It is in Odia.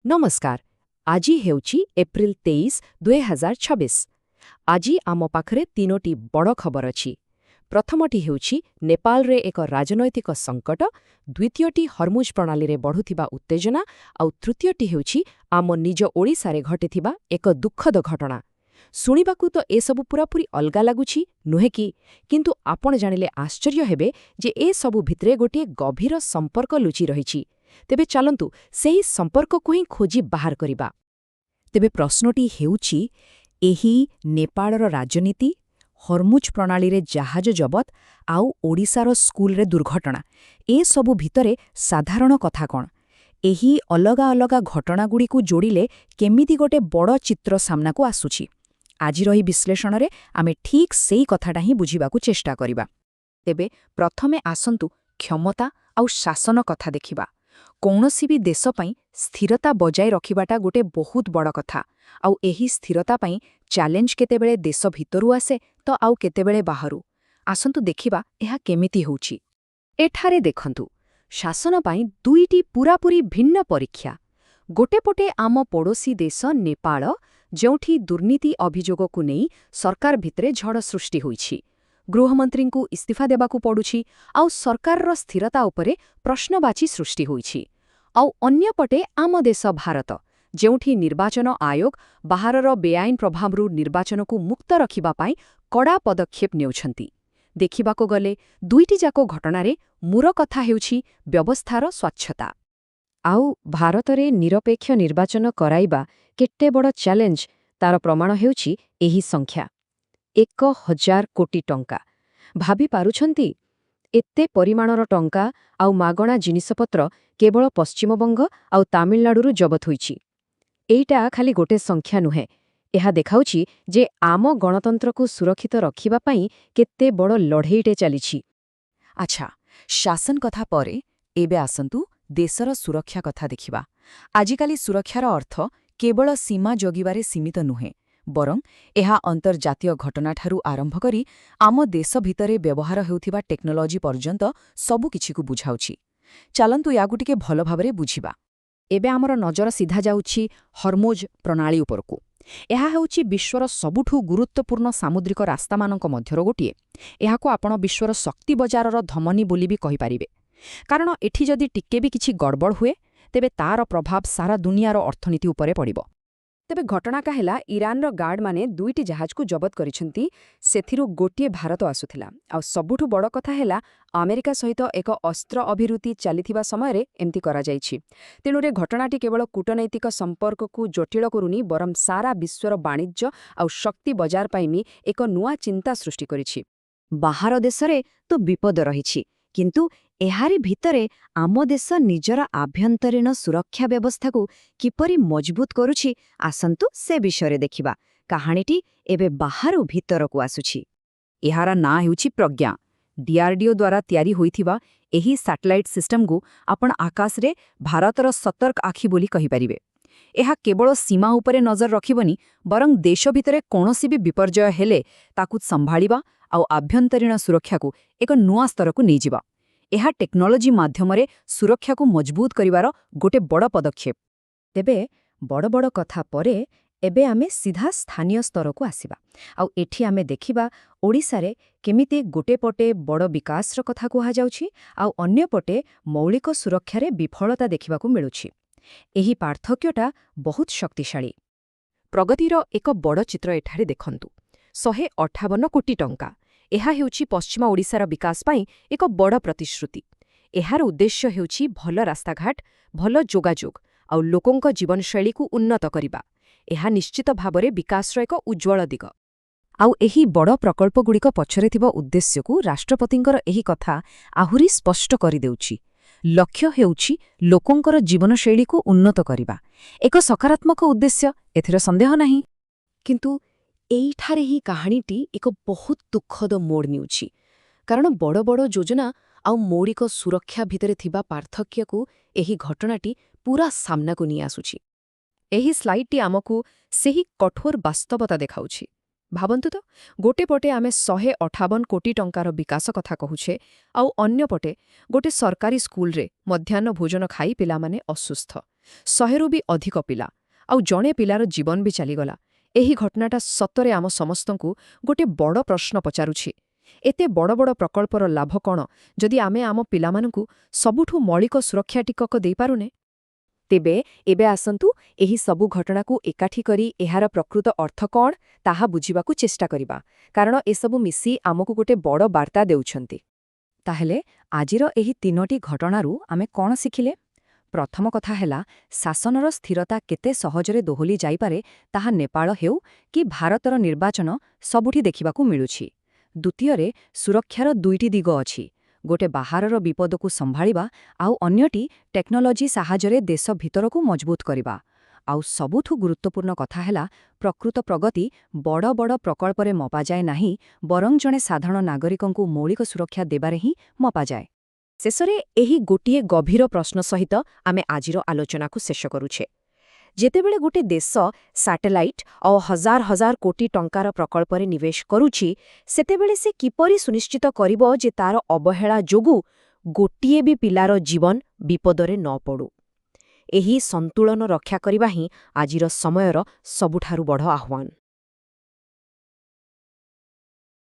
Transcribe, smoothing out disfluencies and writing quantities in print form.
ନମସ୍କାର। ଆଜି ହେଉଛି ଏପ୍ରିଲ 23, 2026। ଆଜି ଆମ ପାଖରେ ତିନୋଟି ବଡ଼ ଖବର ଅଛି। ପ୍ରଥମଟି ହେଉଛି ନେପାଳରେ ଏକ ରାଜନୈତିକ ସଙ୍କଟ, ଦ୍ୱିତୀୟଟି ହର୍ମୁଜ ପ୍ରଣାଳୀରେ ବଢ଼ୁଥିବା ଉତ୍ତେଜନା, ଆଉ ତୃତୀୟଟି ହେଉଛି ଆମ ନିଜ ଓଡ଼ିଶାରେ ଘଟିଥିବା ଏକ ଦୁଃଖଦ ଘଟଣା। ଶୁଣିବାକୁ ତ ଏସବୁ ପୂରାପୂରି ଅଲଗା ଲାଗୁଛି, ନୁହେଁ କି? କିନ୍ତୁ ଆପଣ ଜାଣିଲେ ଆଶ୍ଚର୍ଯ୍ୟ ହେବେ ଯେ ଏସବୁ ଭିତରେ ଗୋଟିଏ ଗଭୀର ସମ୍ପର୍କ ଲୁଚି ରହିଛି। ତେବେ ଚାଲନ୍ତୁ, ସେହି ସମ୍ପର୍କକୁ ହିଁ ଖୋଜି ବାହାର କରିବା। ତେବେ ପ୍ରଶ୍ନଟି ହେଉଛି, ଏହି ନେପାଳର ରାଜନୀତି, ହର୍ମୁଜ ପ୍ରଣାଳୀରେ ଜାହାଜ ଜବତ ଆଉ ଓଡ଼ିଶାର ସ୍କୁଲରେ ଦୁର୍ଘଟଣା, ଏସବୁ ଭିତରେ ସାଧାରଣ କଥା କ'ଣ? ଏହି ଅଲଗା ଅଲଗା ଘଟଣାଗୁଡ଼ିକୁ ଯୋଡ଼ିଲେ କେମିତି ଗୋଟେ ବଡ଼ ଚିତ୍ର ସାମ୍ନାକୁ ଆସୁଛି? ଆଜିର ଏହି ବିଶ୍ଳେଷଣରେ ଆମେ ଠିକ୍ ସେଇ କଥାଟା ହିଁ ବୁଝିବାକୁ ଚେଷ୍ଟା କରିବା। ତେବେ ପ୍ରଥମେ ଆସନ୍ତୁ, କ୍ଷମତା ଆଉ ଶାସନ କଥା ଦେଖିବା। କୌଣସି ବି ଦେଶ ପାଇଁ ସ୍ଥିରତା ବଜାୟ ରଖିବାଟା ଗୋଟେ ବହୁତ ବଡ଼ କଥା। ଆଉ ଏହି ସ୍ଥିରତା ପାଇଁ ଚ୍ୟାଲେଞ୍ଜ କେତେବେଳେ ଦେଶ ଭିତରୁ ଆସେ ତ ଆଉ କେତେବେଳେ ବାହାରୁ। ଆସନ୍ତୁ ଦେଖିବା ଏହା କେମିତି ହେଉଛି। ଏଠାରେ ଦେଖନ୍ତୁ, ଶାସନ ପାଇଁ ଦୁଇଟି ପୂରାପୂରି ଭିନ୍ନ ପରୀକ୍ଷା। ଗୋଟେ ପଟେ ଆମ ପଡ଼ୋଶୀ ଦେଶ ନେପାଳ, ଯେଉଁଠି ଦୁର୍ନୀତି ଅଭିଯୋଗକୁ ନେଇ ସରକାର ଭିତରେ ଝଡ଼ ସୃଷ୍ଟି ହୋଇଛି। ଗୃହମନ୍ତ୍ରୀଙ୍କୁ ଇସ୍ତିଫା ଦେବାକୁ ପଡୁଛି ଆଉ ସରକାରର ସ୍ଥିରତା ଉପରେ ପ୍ରଶ୍ନବାଚୀ ସୃଷ୍ଟି ହୋଇଛି। ଆଉ ଅନ୍ୟପଟେ ଆମ ଦେଶ ଭାରତ, ଯେଉଁଠି ନିର୍ବାଚନ ଆୟୋଗ ବାହାରର ବେଆଇନ ପ୍ରଭାବରୁ ନିର୍ବାଚନକୁ ମୁକ୍ତ ରଖିବା ପାଇଁ କଡ଼ା ପଦକ୍ଷେପ ନେଉଛନ୍ତି। ଦେଖିବାକୁ ଗଲେ ଦୁଇଟି ଯାକ ଘଟଣାରେ ମୂଳ କଥା ହେଉଛି ବ୍ୟବସ୍ଥାର ସ୍ୱଚ୍ଛତା। ଆଉ ଭାରତରେ ନିରପେକ୍ଷ ନିର୍ବାଚନ କରାଇବା କେତେ ବଡ଼ ଚ୍ୟାଲେଞ୍ଜ, ତାର ପ୍ରମାଣ ହେଉଛି ଏହି ସଂଖ୍ୟା, 1000 କୋଟି ଟଙ୍କା। ଭାବି ପାରୁଛନ୍ତି? ଏତେ ପରିମାଣର ଟଙ୍କା ଆଉ ମାଗଣା ଜିନିଷପତ୍ର କେବଳ ପଶ୍ଚିମବଙ୍ଗ ଆଉ ତାମିଲନାଡୁରୁ ଜବତ ହୋଇଛି। ଏଇଟା ଖାଲି ଗୋଟେ ସଂଖ୍ୟା ନୁହେଁ, ଏହା ଦେଖାଉଛି ଯେ ଆମ ଗଣତନ୍ତ୍ରକୁ ସୁରକ୍ଷିତ ରଖିବା ପାଇଁ କେତେ ବଡ଼ ଲଢ଼େଇଟେ ଚାଲିଛି। ଆଚ୍ଛା, ଶାସନ କଥା ପରେ ଏବେ ଆସନ୍ତୁ, ଦେଶର ସୁରକ୍ଷା କଥା ଦେଖିବା। ଆଜିକାଲି ସୁରକ୍ଷାର ଅର୍ଥ କେବଳ ସୀମା ଜଗିବାରେ ସୀମିତ ନୁହେଁ, ବରଂ ଏହା ଅନ୍ତର୍ଜାତୀୟ ଘଟଣାଠାରୁ ଆରମ୍ଭ କରି ଆମ ଦେଶ ଭିତରେ ବ୍ୟବହାର ହେଉଥିବା ଟେକ୍ନୋଲୋଜି ପର୍ଯ୍ୟନ୍ତ ସବୁକିଛିକୁ ବୁଝାଉଛି। ଚାଲନ୍ତୁ, ୟାକୁ ଟିକେ ଭଲ ଭାବରେ ବୁଝିବା। ଏବେ ଆମର ନଜର ସିଧା ଯାଉଛି ହର୍ମୁଜ ପ୍ରଣାଳୀ ଉପରକୁ। ଏହା ହେଉଛି ବିଶ୍ୱର ସବୁଠୁ ଗୁରୁତ୍ୱପୂର୍ଣ୍ଣ ସାମୁଦ୍ରିକ ରାସ୍ତାମାନଙ୍କ ମଧ୍ୟରୁ ଗୋଟିଏ। ଏହାକୁ ଆପଣ ବିଶ୍ୱର ଶକ୍ତି ବଜାରର ଧମନୀ ବୋଲି ବି କହିପାରିବେ। କାରଣ ଏଠି ଯଦି ଟିକେ ବି କିଛି ଗଡ଼ବଡ଼ ହୁଏ, ତେବେ ତାର ପ୍ରଭାବ ସାରା ଦୁନିଆର ଅର୍ଥନୀତି ଉପରେ ପଡ଼ିବ। ତେବେ ଘଟଣାଟା ହେଲା, ଇରାନର ଗାର୍ଡମାନେ ଦୁଇଟି ଜାହାଜକୁ ଜବତ କରିଛନ୍ତି। ସେଥିରୁ ଗୋଟିଏ ଭାରତ ଆସୁଥିଲା। ଆଉ ସବୁଠୁ ବଡ଼ କଥା ହେଲା, ଆମେରିକା ସହିତ ଏକ ଅସ୍ତ୍ର ବିରତି ଚାଲିଥିବା ସମୟରେ ଏମିତି କରାଯାଇଛି। ତେଣୁ ଏ ଘଟଣାଟି କେବଳ କୂଟନୈତିକ ସମ୍ପର୍କକୁ ଜଟିଳ କରୁନି, ବରଂ ସାରା ବିଶ୍ୱର ବାଣିଜ୍ୟ ଆଉ ଶକ୍ତି ବଜାର ପାଇଁ ବି ଏକ ନୂଆ ଚିନ୍ତା ସୃଷ୍ଟି କରିଛି। ବାହାର ଦେଶରେ ତ ବିପଦ ରହିଛି, କିନ୍ତୁ ଏହାରି ଭିତରେ ଆମ ଦେଶ ନିଜର ଆଭ୍ୟନ୍ତରୀଣ ସୁରକ୍ଷା ବ୍ୟବସ୍ଥାକୁ କିପରି ମଜବୁତ କରୁଛି, ଆସନ୍ତୁ ସେ ବିଷୟରେ ଦେଖିବା। କାହାଣୀଟି ଏବେ ବାହାରୁ ଭିତରକୁ ଆସୁଛି। ଏହାର ନାଁ ହେଉଛି ପ୍ରଜ୍ଞା। ଡିଆରଡିଓ ଦ୍ୱାରା ତିଆରି ହୋଇଥିବା ଏହି ସାଟେଲାଇଟ୍ ସିଷ୍ଟମକୁ ଆପଣ ଆକାଶରେ ଭାରତର ସତର୍କ ଆଖି ବୋଲି କହିପାରିବେ। ଏହା କେବଳ ସୀମା ଉପରେ ନଜର ରଖିବନି, ବରଂ ଦେଶ ଭିତରେ କୌଣସି ବି ବିପର୍ଯ୍ୟୟ ହେଲେ ତାକୁ ସମ୍ଭାଳିବା ଆଉ ଆଭ୍ୟନ୍ତରୀଣ ସୁରକ୍ଷାକୁ ଏକ ନୂଆ ସ୍ତରକୁ ନେଇଯିବ। ଏହା ଟେକ୍ନୋଲୋଜି ମାଧ୍ୟମରେ ସୁରକ୍ଷାକୁ ମଜବୁତ କରିବାର ଗୋଟେ ବଡ଼ ପଦକ୍ଷେପ। ତେବେ ବଡ଼ ବଡ଼ କଥା ପରେ ଏବେ ଆମେ ସିଧା ସ୍ଥାନୀୟ ସ୍ତରକୁ ଆସିବା। ଆଉ ଏଠି ଆମେ ଦେଖିବା, ଓଡ଼ିଶାରେ କେମିତି ଗୋଟେ ପଟେ ବଡ଼ ବିକାଶର କଥା କୁହାଯାଉଛି ଆଉ ଅନ୍ୟପଟେ ମୌଳିକ ସୁରକ୍ଷାରେ ବିଫଳତା ଦେଖିବାକୁ ମିଳୁଛି। ଏହି ପାର୍ଥକ୍ୟଟା ବହୁତ ଶକ୍ତିଶାଳୀ। ପ୍ରଗତିର ଏକ ବଡ଼ ଚିତ୍ର ଏଠାରେ ଦେଖନ୍ତୁ। 158 କୋଟି ଟଙ୍କା, ଏହା ହେଉଛି ପଶ୍ଚିମ ଓଡ଼ିଶାର ବିକାଶ ପାଇଁ ଏକ ବଡ଼ ପ୍ରତିଶ୍ରୁତି। ଏହାର ଉଦ୍ଦେଶ୍ୟ ହେଉଛି ଭଲ ରାସ୍ତାଘାଟ, ଭଲ ଯୋଗାଯୋଗ ଆଉ ଲୋକଙ୍କ ଜୀବନଶୈଳୀକୁ ଉନ୍ନତ କରିବା। ଏହା ନିଶ୍ଚିତ ଭାବରେ ବିକାଶର ଏକ ଉଜ୍ଜ୍ୱଳ ଦିଗ। ଆଉ ଏହି ବଡ଼ ପ୍ରକଳ୍ପଗୁଡ଼ିକ ପଛରେ ଥିବା ଉଦ୍ଦେଶ୍ୟକୁ ରାଷ୍ଟ୍ରପତିଙ୍କର ଏହି କଥା ଆହୁରି ସ୍ପଷ୍ଟ କରିଦେଉଛି। ଲକ୍ଷ୍ୟ ହେଉଛି ଲୋକଙ୍କର ଜୀବନଶୈଳୀକୁ ଉନ୍ନତ କରିବା। ଏକ ସକାରାତ୍ମକ ଉଦ୍ଦେଶ୍ୟ, ଏଥିରେ ସନ୍ଦେହ ନାହିଁ। କିନ୍ତୁ ଏଇଠାରେ ହିଁ କାହାଣୀଟି ଏକ ବହୁତ ଦୁଃଖଦ ମୋଡ଼ ନେଉଛି। କାରଣ ବଡ଼ ବଡ଼ ଯୋଜନା ଆଉ ମୌଳିକ ସୁରକ୍ଷା ଭିତରେ ଥିବା ପାର୍ଥକ୍ୟକୁ ଏହି ଘଟଣାଟି ପୂରା ସାମ୍ନାକୁ ନେଇ ଆସୁଛି। ଏହି ସ୍ଲାଇଡ୍ଟି ଆମକୁ ସେହି କଠୋର ବାସ୍ତବତା ଦେଖାଉଛି। ଭାବନ୍ତୁ ତ, ଗୋଟେ ପଟେ ଆମେ 158 କୋଟି ଟଙ୍କାର ବିକାଶ କଥା କହୁଛେ ଆଉ ଅନ୍ୟପଟେ ଗୋଟେ ସରକାରୀ ସ୍କୁଲରେ ମଧ୍ୟାହ୍ନ ଭୋଜନ ଖାଇ ପିଲାମାନେ ଅସୁସ୍ଥ। 100ରୁ ବି ଅଧିକ ପିଲା, ଆଉ ଜଣେ ପିଲାର ଜୀବନ ବି ଚାଲିଗଲା। ଏହି ଘଟଣାଟା ସତରେ ଆମ ସମସ୍ତଙ୍କୁ ଗୋଟେ ବଡ଼ ପ୍ରଶ୍ନ ପଚାରୁଛି। ଏତେ ବଡ଼ ବଡ଼ ପ୍ରକଳ୍ପର ଲାଭ କ'ଣ, ଯଦି ଆମେ ଆମ ପିଲାମାନଙ୍କୁ ସବୁଠୁ ମୌଳିକ ସୁରକ୍ଷା ଟିକକ ଦେଇପାରୁନେ? ତେବେ ଏବେ ଆସନ୍ତୁ, ଏହି ସବୁ ଘଟଣାକୁ ଏକାଠି କରି ଏହାର ପ୍ରକୃତ ଅର୍ଥ କ'ଣ ତାହା ବୁଝିବାକୁ ଚେଷ୍ଟା କରିବା, କାରଣ ଏସବୁ ମିଶି ଆମକୁ ଗୋଟେ ବଡ଼ ବାର୍ତ୍ତା ଦେଉଛନ୍ତି। ତାହେଲେ ଆଜିର ଏହି ତିନୋଟି ଘଟଣାରୁ ଆମେ କ'ଣ ଶିଖିଲେ? ପ୍ରଥମ କଥା ହେଲା, ଶାସନର ସ୍ଥିରତା କେତେ ସହଜରେ ଦୋହଲି ଯାଇପାରେ, ତାହା ନେପାଳ ହେଉ କି ଭାରତର ନିର୍ବାଚନ, ସବୁଠି ଦେଖିବାକୁ ମିଳୁଛି। ଦ୍ୱିତୀୟରେ, ସୁରକ୍ଷାର ଦୁଇଟି ଦିଗ ଅଛି। ଗୋଟେ ବାହାରର ବିପଦକୁ ସମ୍ଭାଳିବା, ଆଉ ଅନ୍ୟଟି ଟେକ୍ନୋଲୋଜି ସାହାଯ୍ୟରେ ଦେଶ ଭିତରକୁ ମଜବୁତ କରିବା। ଆଉ ସବୁଠୁ ଗୁରୁତ୍ୱପୂର୍ଣ୍ଣ କଥା ହେଲା, ପ୍ରକୃତ ପ୍ରଗତି ବଡ଼ ବଡ଼ ପ୍ରକଳ୍ପରେ ମପାଯାଏ ନାହିଁ, ବରଂ ଜଣେ ସାଧାରଣ ନାଗରିକଙ୍କୁ ମୌଳିକ ସୁରକ୍ଷା ଦେବାରେ ହିଁ ମପାଯାଏ। ଶେଷରେ ଏହି ଗୋଟିଏ ଗଭୀର ପ୍ରଶ୍ନ ସହିତ ଆମେ ଆଜିର ଆଲୋଚନାକୁ ଶେଷ କରୁଛେ। ଯେତେବେଳେ ଗୋଟେ ଦେଶ ସାଟେଲାଇଟ୍ ଆଉ ହଜାର ହଜାର କୋଟି ଟଙ୍କାର ପ୍ରକଳ୍ପରେ ନିବେଶ କରୁଛି, ସେତେବେଳେ ସେ କିପରି ସୁନିଶ୍ଚିତ କରିବ ଯେ ତାର ଅବହେଳା ଯୋଗୁଁ ଗୋଟିଏ ବି ପିଲାର ଜୀବନ ବିପଦରେ ନ ପଡ଼ୁ? ଏହି ସନ୍ତୁଳନ ରକ୍ଷା କରିବା ହିଁ ଆଜିର ସମୟର ସବୁଠାରୁ ବଡ଼ ଆହ୍ୱାନ।